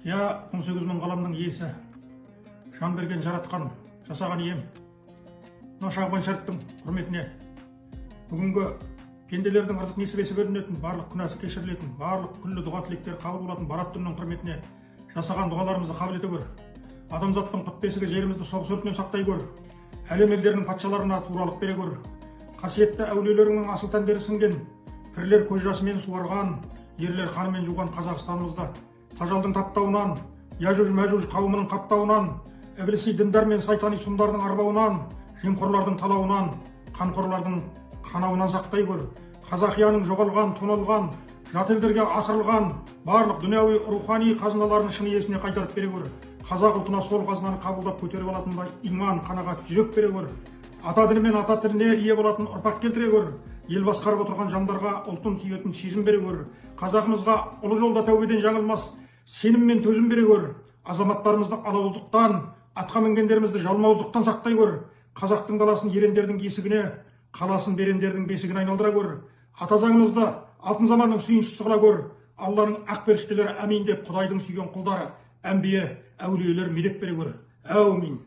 Я 18 мың ғаламның иесі, жан берген, жаратқан, жасаған ием, мына Шағбан шәріптің құрметіне, бүгінгі пенделердің ырзық несібесі бөлінетін, барлық күнәсі кешірілетін, барлық күллі дұға тілектері қабыл болатын Барат түнінің құрметіне жасаған дұғаларымызды қабыл ете көр. Адамзаттың құт бесігі жерімізді соғыс өртінен сақтай көр. Әлем елдерінің патшаларына туралық бере көр. Қасиетті әулиелеріңнің асыл тәндері сіңген, пірлер көз жасымен суарған, ерлер қанымен жуған Қазақстанымызды тажалдың таптауынан, Яжуж Мәжуж қауымының қаптауынан, ібіліси діндар мен сайтани сұмдардың арбауынан, жемқорлардың талауынан, қанқорлардың қанауынан сақтай көр. Қазақияның жоғалған, тоналған, жат елдерге асырылған барлық дүнияуи, рухани қазыналарын шын иесіне қайтарып бере көр. Қазақ ұлтына сол қазынаны қабылдап, көтеріп алатындай иман, қанағат, жүрек бере көр. Ата діні мен ата тіліне ие болатын ұрпақ келтіре көр. Ел басқарып отырған жандарға ұлтын сүйетін сезім бере көр. Қазағымызға ұлы жолда тәубеден жаңылмас сенім мен төзім бере көр. Азаматтарымызды алауыздықтан, атқа мінгендерімізді жалмауыздықтан сақтай көр. Қазақтың даласын ерендердің есігіне, қаласын берендердің бесігіне айналдыра көр. Ата заңымызды алтын заманның сүйіншісі қыла көр. Алланың ақ періштелері әмин деп, Құдайдың сүйген құлдары, әмбие, әулиелер медет бере көр. Әумин.